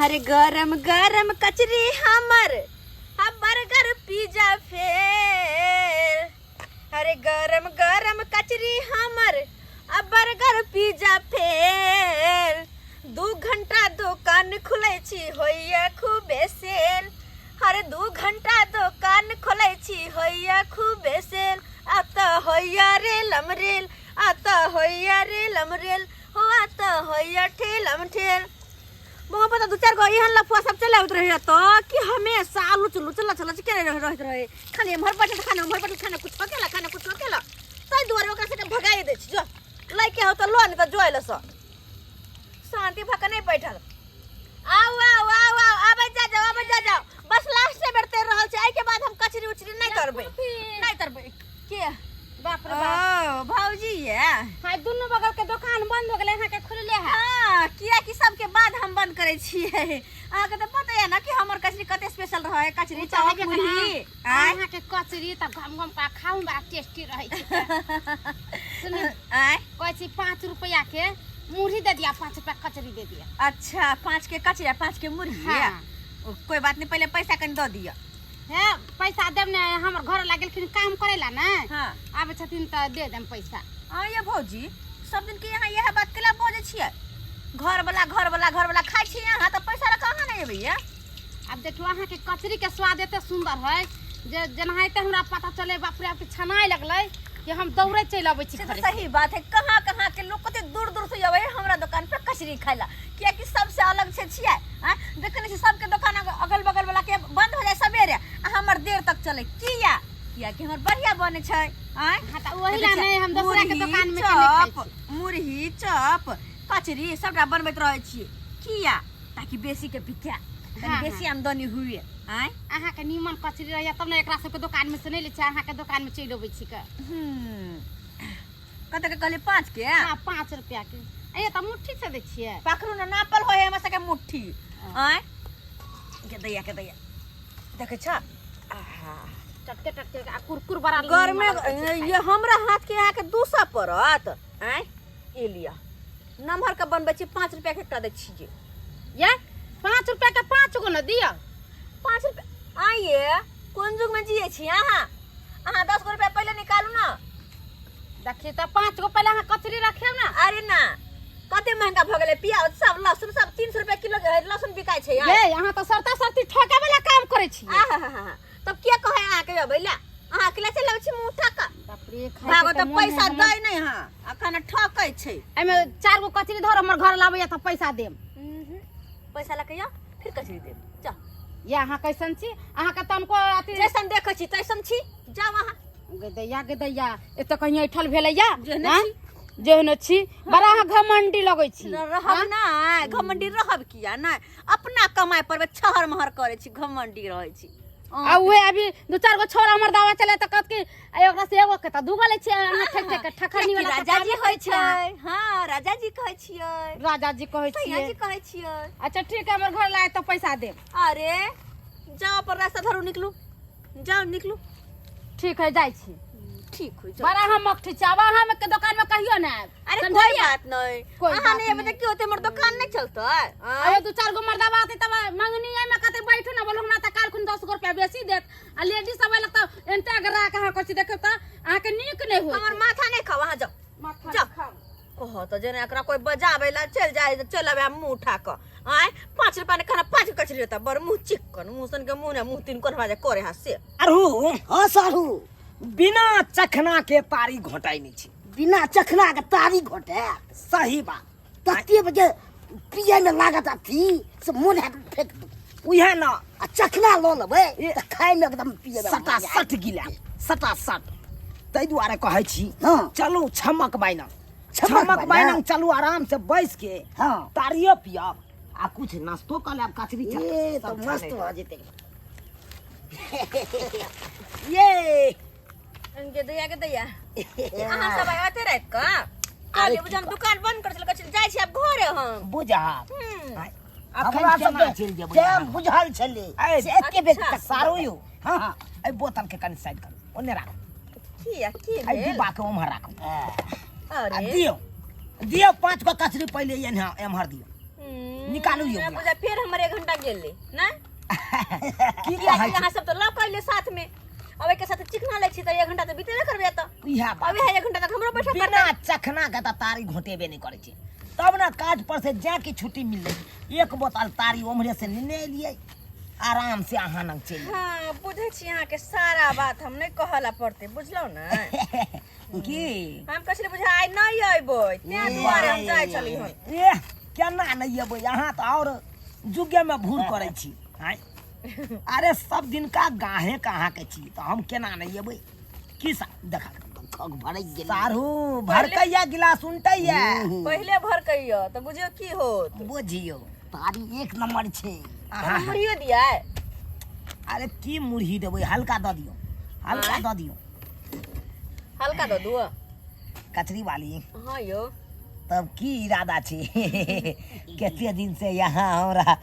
अरे गरम गरम कचरी हमर आ बर्गर पिज्जा फेर। अरे गरम गरम कचरी हमर आ बर्गर पिज्जा फेर। 2 घंटा दोकान खुलै छी, होइया खूबे सेल। अरे 2 घंटा दोकान खोलै छी, होइया खूबे सेल। आ तऽ होइया रेलम रेल, आ तऽ होइया रेलम रेल हो, आ तऽ होइया ठेलम ठेल। बौआ, पता दू चारि गो एहन लफुआ सब चलि आबैत रहैया तऽ कि हमेशा लुच लुच लच लच केने रहैत रहे। खाली एम्हर बैठल खाना, उम्हर बैठल खाना, कुछ केला खाना, कुछ केला। ताहि दुआरे ओकरा सबके भगाइ दै छी। जो लैके हो तऽ लो, नहि तऽ जो अयलसँ शान्ति भऽ कऽ नहि बैठल। आउ आउ आउ आउ, आबै जा जाउ, आबै जा जाउ। बस लास्ट बेर तर रहल छै, एहिके बाद हम कचरी उचरी नहि तरबै, नहि तरबै। के? बाप रे बाप! ओ भौजी ये। हाय, दुनू बगल के दुकान बंद हो गेलै, अहाँ के खुलले है? हाँ, कियाकि सबके बाद हम बंद करै छियै। अहाँके तऽ पता है ना कि हमर कचरी कते स्पेशल रहै, कचरी, चावल, मुरही। आय। अहाँ के कचरी तऽ गम गम का खाऊ, बड़ा टेस्टी रहै छै। सुनू। आय। कहै छी 5 रुपया के मुरही दे दिया, 5 रुपया कचरी दे दिया। अच्छा, 5 के कचरी आ 5 के मुरही। हाँ। ओ, कोई बात नहीं, पहले पैसा कनि दऽ दिअ। हे, पैसा देब ने, हमर घर लागलखिन काम करै ला ने। आबै छथिन तऽ दे देम पैसा। हाँ ये भौजी, सब दिन के यहाँ यह बात केला बजै छियै? घर वाला, घर वाला, घर वाला खाइ छियै अहाँ, तऽ पैसा लऽ कहाँ नहि अबैया? आब देखियौ, अहाँके कचरीके स्वाद एते सुन्दर है जे जेनाहिते हमरा पता चले, बाप रे, आब छनाय लगलै कि हम दौड़े चलि अबै छी से तऽ घरे। सही बात है। कहाँ कहाँ के लोग, कते दूर दूर से अबै है हमरा दुकान पे कचरी खाय ला, कियाकि सबसे अलग छै छियै। आँय, देखै नहि छी, सबके दुकान अगल बगल वाला के बंद हो जाए सवेरे आ हमर देर तक चले। किया? कियाकि हमर बढ़िया बने छै। आँय। हाँ, तऽ ओही ला देखै नहि हम दोसरा के मुरही, दुकान में के नहि खाइ चॉप छी। मुरही, चॉप, कचरी सबटा बनबैत रहै छियै। किया? ताकि बेसी के बिकाय, तनि बेसी आमदनी हुए। आँय। अहाँके नीमन कचरी रहैया तब ने एकरा सबके दुकान में से नहि लै छी, अहाँके दुकान में चलि अबै छी के। कते के कहलियै, 5 के? हाँ, 5 रुपया के। ए तऽ मुट्ठी से दै छियै? पकड़ू ने, नापल होय हमरा सबके मुट्ठी। आँय, के दैया, के दैया, देखै छ? आहा। टटके टटके आ कुरकुर बड़ा गरमे। नीमन लगै छै। ये हमरा हाथ के अहाँके 200 पड़त। आँय, ई लिअ, नमहर के बनबै छी, 5 रुपया के एकटा दै छियै। ये 5 रुपया के 5 गो ने दिअ। 5 रुपया? आइए, कोन युग में जिए छी अहाँ? अहाँ 10 गो रुपया पहिले निकालू ना। देखिए तऽ 5 गो पहिले अहाँ कचरी रखियौ ने। अरे ना, कते महंगा भऽ गेलै प्याज सब, लहसुन सब, 300 रुपया किलो लहसुन बिकाइ छै। ये अहाँ तऽ सरता सरती ठके वाला काम करै छी। आहा, तब के कहै अहाँके अबै ला? अहाँ अकेला चलि अबै छी मुँह उठा कऽ। बाप रे, खाय भागो के तऽ मोन पैसा है हमर। दै नहि अहाँ, अखन ठकै छै। एहिमे 4 गो कचरी धर, हमर घर लाबैया तऽ पैसा देब। पैसा लऽ के या फिर कचरी देब, जा। ये अहाँ कैसन छी? अहाँके तनको अथी जैसन देखै छी तैसन छी, जाउ अहाँ। गे दैया, गे दैया, एतऽ कहीं ऐठल भेलैया? जेहने आँय? छी। जेहने छी, बड़ा अहाँ घमंडी लगै छी। रहब नहि घमंडी, रहब किया नहि? अपना कमाइ पर छहर महर करै छी, घमंडी रहै छी। आ उहे अभी दू चार गो छोरा हमर दावा चले तऽ कहत कि "ए, ओकरा से एगो के तऽ दूगो लै छियै अहाँ ठक ठक के ठकनी कियाकि वाला तऽ राजा जी कामे होइ करै छियै अहाँ। छै। हाँ, राजा जी कहै छियै। राजा जी कहै सैया छियै। जी कहै छियै। अच्छा ठीक है, हमर घर लाए तऽ पैसा देब। अरे जाओ, पर रास्ता धरू, निकलू, जाओ, निकलू। ठीक है, जाइ छी। ठीक हो जाओ। बड़ा हम मकठी छी, आब अहाँ के दुकान में कहियो ना आयब। अरे कोई समझलियै? बात नहीं। कोई अहाँ बात नहीं अबै तऽ नहीं। की होतै? हमर दुकान नहीं चलतै? आँय? अरे दू चार गो मर्दाबा आते तब मंगनी में कहते बैठू ना, बोलो हमरा तऽ काल्हि खुन 10 गो रुपया बेसी देत। आ लेडीज सब अयलक तऽ एनते अगर राख अहाँ कहै छी, देखियौ तऽ अहाँके नीक नहि होइत। हमर माथा नहीं खाओ, अहाँ जाओ। माथा जाओ। खाउ। कह तऽ जेना एकरा कोई बजाबै ला चलि जाय तऽ चलि आबै मुँह उठा कऽ। आँय, 5 रुपया ने खाना, 5 कचरी रहता, बड़ मुँह चिक्कन, मुँह सन के मुँह ने मुँह तीन कोन जे करे हा से। अरहू। हाँ साढ़ू। बिना चखना के तारी घोटाइ नहि छै। बिना चखना के तारी घोटे? सही बात। तते बजे पिए में लागत अथी से मोन हैत फेंक दू। उएह न। आ चखना लऽ लेबै तऽ खाय में एकदम पिए में सटा मजा आयत। सट गिला सटा सट, ताहि दुआरे कहै छी। चलू छमक बाइना। छमक छमक बाइना? बाइना चलू, आराम से बैस के तारियो पियब आ कुछ नाश्तो कऽ लेब, कचरी चाट ए सब तऽ मस्त छानै। भऽ जेतै। ये गे दैया, गे दैया, अहाँ सब आइ एते राति कऽ? कहलियै बुझ हम दुकान बंद कर चल जाइ छी आब घरे हम। बुझा हमरा अखन केना सबके चलि जेबै? टाइम बुझल छलै ऐ, से एके बेर अच्छा। तक सारू यौ, हाँ हाँ, एहि बोतल के कनि साइड करू, ओने राखू। किया, की एहि भेल? डिब्बा के ओम्हर राखू। आ अरे दियौ, दियौ, 5 गो कचरी पहिले एन्हा एम्हर दियौ। निकालू यौ ना बुझा फेर हमर एक घंटा गेलै ना। की किया कहै कि अहाँ सब तऽ लऽ कऽ अयलियै साथ में, अब एहिके साथ चिकना लै छी तऽ एक घंटा तऽ बीतेबे करबै एतऽ। इएह बात। अब इएह एक घंटा तक हमरो बैठे बिना चखना के तऽ तारी घोटेबे नहि करै छै। तब ने काज पर से जाके छुट्टी मिललै, एक बोतल तारी ओम्हरे से नेने एलियै, आराम से अहाँ लग चलि। हाँ बुझै छी अहाँके सारा बात, हम नहि कहऽ ला पड़तै, बुझलहुँ ने? की हम कहै छलियै बुझा आइ नहि अयबै, तें दुआरे हम जाइ छली हन। एह, केना नहि अयबै? अहाँ तऽ आओर जुगेमे भूर करै छी। आँय, अरे सब दिनका गाहेक अहाँके छी, तऽ हम केना नहि अयबै? की सा देखा खग भरैक गेलै सारू, भरकैया गिलास उनटैया। पहिले भरकैया तऽ बुझियौ की होत। बुझियौ तारी एक नंबर छै। आहा। मुड़ियो दिया? अरे की मुरही देबै, हल्का दऽ दियौ, हल्का आँय? दऽ दियौ। हल्का दऽ दिअ। कचरी वाली। हाँ यौ। तब की इरादा छै? कते दिन से यहाँ हमरा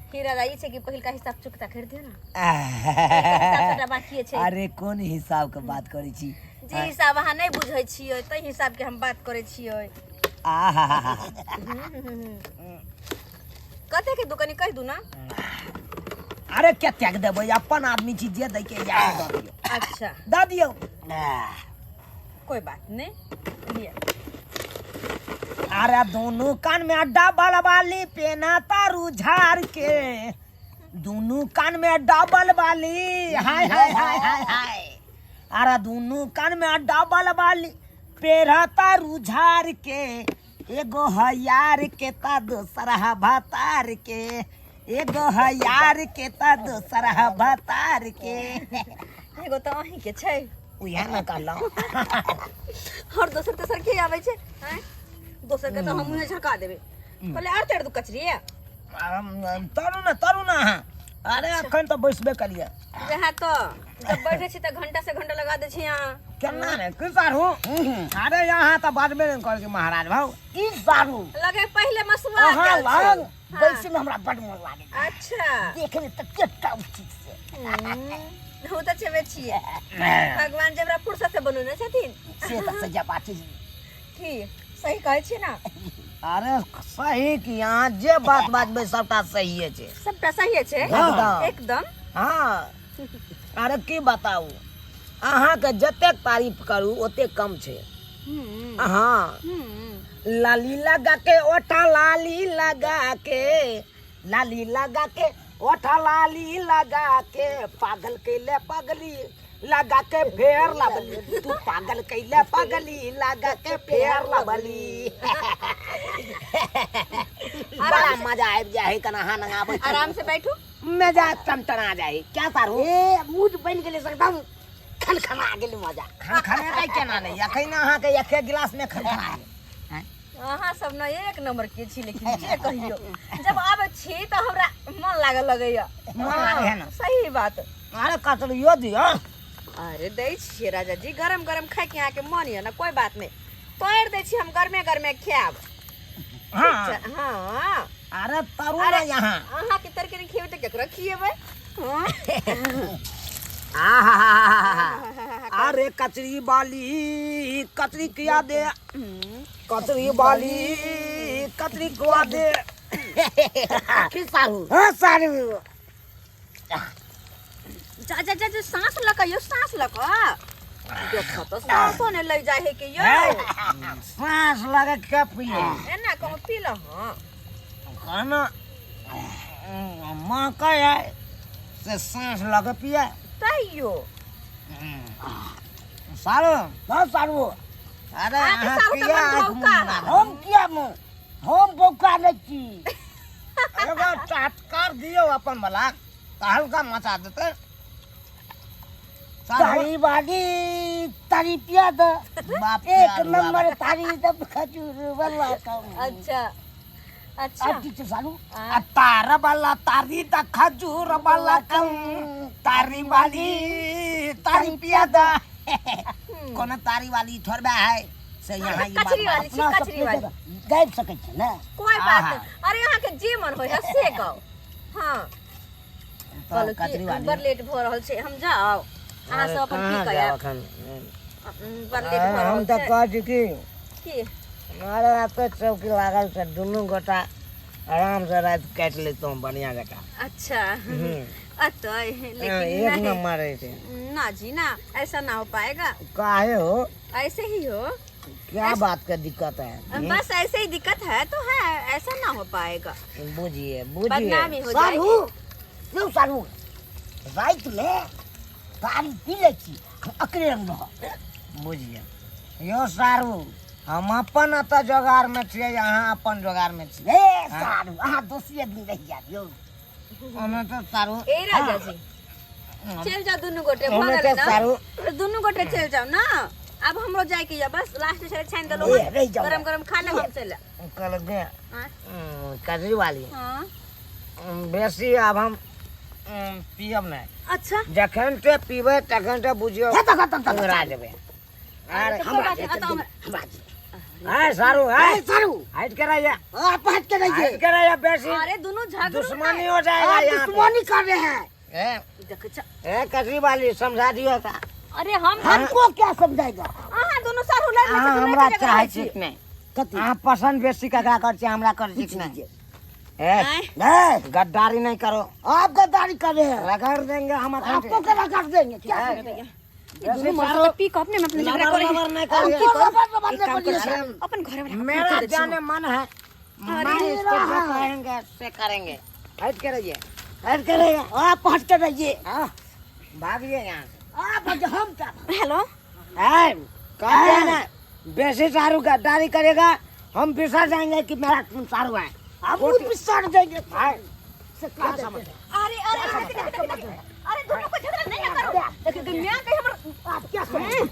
की इरादा ई छै कि पहिलका हिसाब चुकता कर दियौ ने, हिसाब सबटा बाकिए छै। अरे कोन हिसाब के बात करै छी? जे हिसाब अहाँ नहि बुझै छियै ताहि हिसाब के हम बात करै छियै। आहा। कते के दुकानी कहि दू ना। अरे कतेक देबै, अपन आदमी छी, जे दै के इएह दऽ दियौ। अच्छा दऽ दियौ। कोई बात नहीं, लिअ। अरे दोनों कान में डबल वाली पेना तारू झाड़ के, दोनों कान में डबल वाली, हाय हाय हाय हाय हाय। अरे दोनों कान में डबल वाली पेरा तारू झाड़ के, एगो here के ता दोसर हा भतार के, एगो here के ता दोसर हा भतार के। एगो तऽ अहीं के छै। उएह ने कहलहुँ। और दोसर तेसर के आबै छै? आँय? दोसर के तऽ हम मुँहे झरका देबै पहिले। आर तर दू कचरी। तरू ने, तरू ने अहाँ। अरे अखन तऽ बैसबे करियै। वएह तऽ, जब बैठे छी तऽ घंटा से घंटा लगा दै छी अहाँ। केना ने की सारू? अरे यहाँ तऽ बाजबे नहि करै छी महाराज भाऊ। की सारू? लगे पहिले मसुआ अहाँ गेल छै। लग बैसे में हमरा बड मोन लागे। अच्छा। देखे में तते उचित से। ओ तऽ छेबे छियै, भगवान जे हमरा फुर्सत से बनौने छथिन। से तऽ सही बात छै। की सही कहै छी ना? अरे सही कि अहाँ जे बात बाजबै सबटा सहिए छै। सबटा सहिए छै। एकदम। एकदम। हाँ, अरे की बताउ, अहाँके जतेक तारीफ करू ओतेक कम छै। हाँ, लाली लगा के ओठा, लाली लगा के, लाली लगा के ओठा, लाली लगा के पागल कैले पगली, लगा के फेर लबली, तू पागल कैले पगली, लगा के फेर लबली। बड़ा मजा आबि जाइ है कना अहाँ नंगाबै। आराम से बैठू। मजा टनटना जाइ क्या सारू? ए मूड बनि गेलै, एकदम खनखना गेलै मजा। खनखनेतै केना नहि, एखन अहाँके एके गिलास में खनखना गेल। अहाँ सब ने एक नंबर के छी, लेकिन जे कहियो जब आबै छी तऽ हमरा मन लागऽ लगैया। मन लागै है ने? सही बात। अरे कचरियो दियौ। अरे दै छियै राजा जी, गरम गरम खायके अहाँके मन यऽ ने? कोई बात नहि, तोड़ि दै छी हम, गरमे गरमे खायब। हाँ। हाँ। अरे तरू अरे ने यहाँ। अहाँके तरकारी खिएबै तऽ केकरो खिएबै? हाँ? आहा, अरे कचरी वाली कचरी किया दे, कचरी वाली कचरी खुआ दे। की सारू? हाँ सारू। जा जा जा जा, साँस लऽ कऽ यौ, साँस लऽ कऽ देखो तऽ, साँसो नहि लग जाइ है के यौ। साँस लगे के पिए। एना कहूँ पी लऽ। हाँ। खाना महकै है से साँस लगे पिए। तैयो सारू। हाँ सारू। अरे अहाँके अहाँ सारू तऽ किया बड़ आँखि भौका मुन्ना है। हम किया मुँह, हम बौका नहि छी। एगो चटकार दियौ अपन वाला तऽ हल्का मचा देतै सारू। तारी वाली तारी पिया द। बाप के एक आलू नंबर तारी दब खजूर वाला कम। अच्छा अच्छा। अब की छै सारू? आ तार वाला तारी त खजूर वाला कम, तारी वाली तारी पिया द। कोनो तारी वाली थोड़बे है से यहाँ ई बात। कचरी वाली छी। अपना सब कचरी वाली गाबि सकै छी ने? कोई बात आहा। नहीं, अरे अहाँके जे मन होइ है से गाउ। हाँ। तऽ कहलहुँ कचरी कि वाली बड़ लेट भऽ रहल छै, हम जाउ, अहाँ सब अपन कहाँ पी कऽ जाउ आयब। एखन? बड़ लेट भऽ हम रहल तऽ छै। कहै छी कि की? अरे एतऽ चौकी लागल छै, दुनू गोटा आराम से राति काटि लेतहुँ बढ़िया जकाँ। अच्छा, अतः लेकिन एक नहीं। नंबर है छै। ना जी ना, ऐसा ना हो पाएगा। काहे हो? ऐसे ही हो। क्या बात का दिक्कत है? बस ऐसे ही दिक्कत है तो है, ऐसा ना हो पाएगा। बुझिए बुझिए। बदनामी हो सारू जाएगी। यौ सारू, राति में तारी पी लै छी, हम अकरे रंग रहब। बुझिए यो सारू, हम अपन एतऽ जोगार में छियै, अहाँ अपन जोगार में छियै। ए सारू, अहाँ दोषी आदमी रहि जायब यौ। ओना तऽ सारू, ए राजा जी, चल जाओ दुनू गोटे, भऽ ओना गेलै तऽ ना? सारू, दुनू गोटे चल जाओ ना, अब हमरो जाए के या बस लास्ट छले छानि देलहुँ। ए, रहि जाओ। गरम गरम खा लेब, हम चलि आयब। कहलक जे आँय? कजरी वाली, हाँ। बेसी आब हम पियब नहि। अच्छा। जखन ते पीबै तखन ते बुझियौ खतम खतम खतम। उंगरा जेबै। अरे तो कोई हमरा बात नहीं, अतः हमरा है सारू, है ए सारू, हट के रहिए। आप हट के रहिए। हट के रहिए, बेसी अरे दुनू झगड़ू दुश्मनी हो जाएगा। आप यहाँ पे। दुश्मनी कर रहे हैं। ए, देखै छ। ए कजरी वाली, समझा दियो का। अरे हम हमको क्या समझाएगा? अहाँ दुनू सारू लड़ अहाँ हमरा चाहै छी कि नहि? कथी? अहाँ पसंद बेसी ककरा कर छी, हमरा कर छी कि नहि? ए, आँय? नहीं, गद्दारी नहीं करो। आप गद्दारी कर रहे हैं। रगड़ देंगे हम अखन। आपको क्या रगड़ देंगे? क्या ए, देंगे? दुनू मर्द तऽ पी कऽ अपने में अपने झगड़ा लबर करै। लबर नहीं करिए। हमको रबर रबर एक काम नहीं करू, बोलिए। अपन घरे वाला मेरा जाने मन है, मैं इसको जो कहेंगे से करेंगे। हट के रहिए, हट के रहिए, आप हट के रहिए। हाँ, भागिए यहाँ से। आप हट, हम क्या? हेलो। है, कहते हैं ना, बेसी सारू गद्दारी करेगा, हम बिसर जाएंगे कि मेरा खून सारू है। हम खुद बिसर जाएंगे। है, से क्या समझ? अरे अरे अरे, देख, देख, देख, देख। अरे दुनू को झगड़ा नहीं ना करो। देख देख, मैं कहीं हमर आप क्या समझ?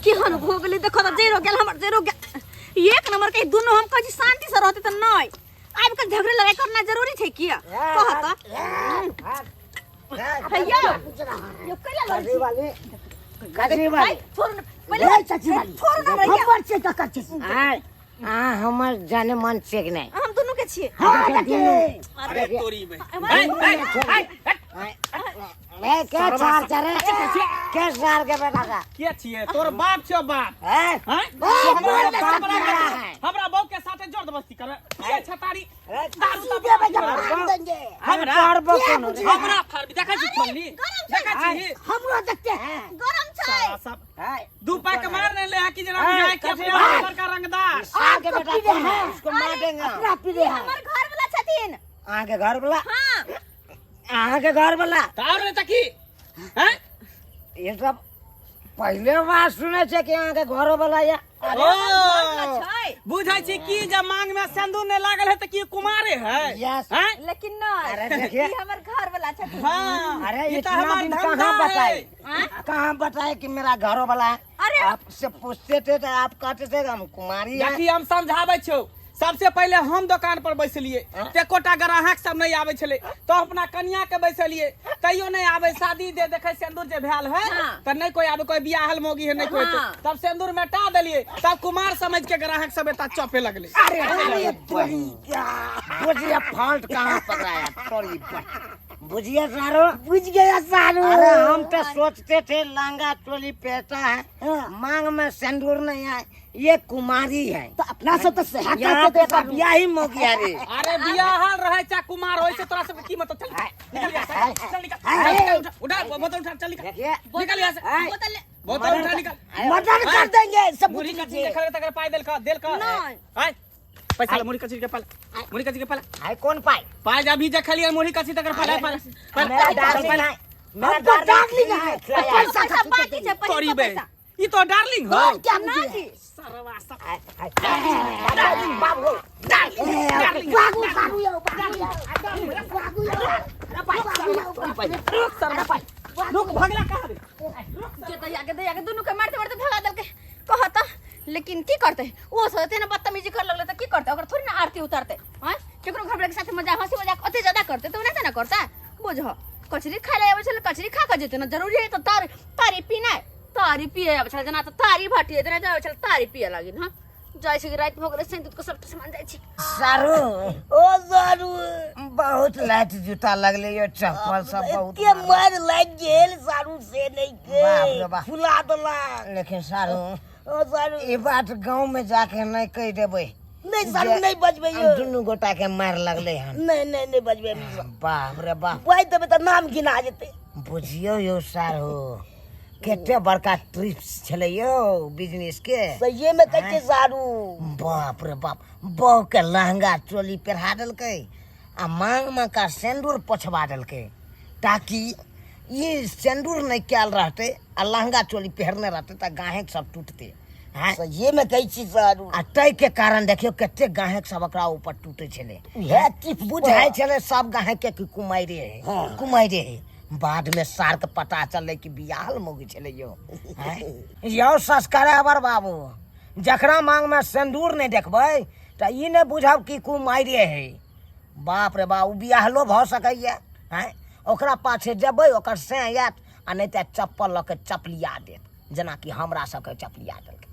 केहन भो गेलै, देखो तऽ जरि गेल हमर, जरि गेल। एक नंबर के दुनू, हम कहै छी शांति से रहते तऽ नहि, आबि कऽ झगड़े लड़ाई करना जरूरी छै किया, कह तऽ। हैया यो कैला लड़ै कजरी छी? वाली, कजरी वाली। है, छोड़ न, पहिले नहीं चाची वाली, छोड़ ना भैया। हम बच्चे का कच्चे। आय, आ हमर जाने मन छै कि नहि? हम दुनू के छियै। हाँ देखिए। अरे तोरी में ए, के चार चारे के सार के बेटा का के छियै? तोर बाप छियो बाप। हैं? हैं? बाप हमरा बोल बाप रहा है। हमरा बहू के साथे जबरदस्ती करे के छतारी दारू सीधे भैया मार देंगे। हमरा पारबो कोनो रे। हमरा फाड़बी, देखै छी छोलनी, देखै छी। हम लोग देखते हैं। गरम छै। साला सब हैं? दू पैक मार नहीं ले है कि जना हैं, बुझाए कि कथी अपने बात? बड़का रंगदार। सार के बेटा पी कौन रहे है? हैं। उसको मार देंगे हम। अपना पी रहे हैं। हमर घर वाला छथिन। अहाँके घर वाला? हाँ। अहाँके घर वाला? तार ने तकी हैं? ये सब पहिले बार सुनै छै कि अहाँके घरो वाला या। ओ छै। बुझै छी कि जब मांग में सिंदूर नहीं लागल है त की कुमारे है? यस। हैं? लेकिन नहीं, अरे देखिए। ई हमर घर वाला छथिन। हाँ। अरे ई त इतना हमार दिन धंधा कहाँ है। बताए, कहाँ बताए कि मेरा घरो वाला है? अरे। आपसे पूछते थे तो आप कहते थे कि हम कुमारी है। देखी, हम समझाबै छौ। सबसे पहिले हम दुकान पर बैसलिए, एकोटा ग्राहक सब नहीं आबै छलै, तो अपना कनिया के बैसलिए, तैयो नहीं आबै। शादी दे देखै सिंदूर जे भेल है हाँ। त नहीं कोई आबै, कोई बियाहल मौगी है नहीं कोई। हाँ। तब सिंदूर मेटा देलिए, तब कुमार समझ के ग्राहक सब एता चौपे लगले। अरे अरे तोरी क्या? बुझिए फॉल्ट कहाँ पकड़ाया तोरी, बुझिए सारो। बुझ गया सारू। अरे हम तो सोचते थे लहंगा चोली पहनता है, हाँ। मांग में सिंदूर नहीं है, ये कुमारी है। तो अपना सब तो सहा यहाँ करते पे थे तो सारू। बियाह ही मौगी रे। अरे बियाहल रहे चाहे कुमार होय से तोरा सब की मतलब? चल निकल यहाँ से, चल निकल, चल निकल, उठा उठा बोतल उठा, चल निकल। देखिए। निकल यहाँ से। बोतल ले। बोतल उठा, निकल। मर्डर कर देंगे सब। मुरही कचरी के खड़े तकर पाई देल का, देल का। नहीं। आय पैसा ले, मुरही कचरी के पाल, मुरही कचरी के पाल। आय कौन पाई? पाई अभी जे खलिए मुरही कचरी तकर पाल, पाल पाल। मेरा डार्लिंग है, मेरा हमको डार्लिंग डार्लिंग है। खिलाया। पैसा पैसा बाकी छै, पहिलका तोरी बे, पैसा। ई तो डार्लिंग हो। और क्या ना मुझे जी। सरवा सब। आय, आय, डार्लिंग बाबू। डार्लिंग। बागू सारू यो, बागू यो, बागू यो, बागू यो। रुक सरवा, रुक, भगला कहाँ रे? के दैया के, दैया के, दुनू के मारते मारते भगा देलकै। कहत लेकिन की करते, ओ सब एते ने बदतमीजी कर लगले त की करते? ओकर थोड़ी ना आरती उतारते हैं? केकरो घर के साथे मजाक, हंसी मजाक ओते ज्यादा करते त ओनाहिते ना करता। बुझ, कचरी खाय ले आबै छलै, कचरी खा के जेते ना। जरूरी है त तारी तारी पीनाइ? तारी पिए आबै छलै जेना त तारी भाटिए जेना आबै छलै, तारी पिए लागिन। हँ, जाइ छी, राति भऽ गेलै, सैंत के सब सामान जाइ छी। सारू, ओ सारू, बहुत लाइट जूता लगले यो, चप्पल सब बहुत एते मार लागि गेल सारू से नहीं के बाप रे बाप। फुला देला। लेकिन सारू, ओ सारू। ई बात गाँव में जाके नहीं कह देबै। नहीं सारू, नहीं बजबै यौ। दुनू गोटा के मार लगलै हन। नहीं नहीं, नहीं बजबै। बाप रे बाप। बाजि देबै तऽ नाम गिना जेतै। बुझियौ यौ सारू, कते बड़का ट्रिप्स छलै यौ बिजनेस के। सहिए में कहै छियै सारू। बाप रे बाप, बहू के लहंगा चोली पहिरा देलकै आ मांग में का सिंदूर पोछवा देलकै, ताकि ई सिंदूर नहीं कयल रहतै आ लहंगा चोली पहिरने रहतै तऽ गाहक सब टूटतै। हैं? सहिए में कहै छी सारू। आ ताहि के कारण देखियौ कते गाहक सब ओकरा ऊपर टूटे छलै। उएह टिप्स बुझाइ छलै सब गाहक के कि कुमारिए है, हाँ। कुमारिए है। बाद में सार के पता चललै कि बियाहल मौगी छलै यौ। हैं? यौ सब्सक्राइबर बाबू, जकरा मांग में सिंदूर नहीं देखबै तऽ ई नहि बुझब कि कुमारिए है। बाप रे बाप, ओ बियाहलो भऽ सकैए। हैं? ओकरा पाछे जेबै ओकर से आयत, आ नहि तऽ चप्पल लऽ के चपलिया देत, जेनाकि हमरा सबके चपलिया देलकै।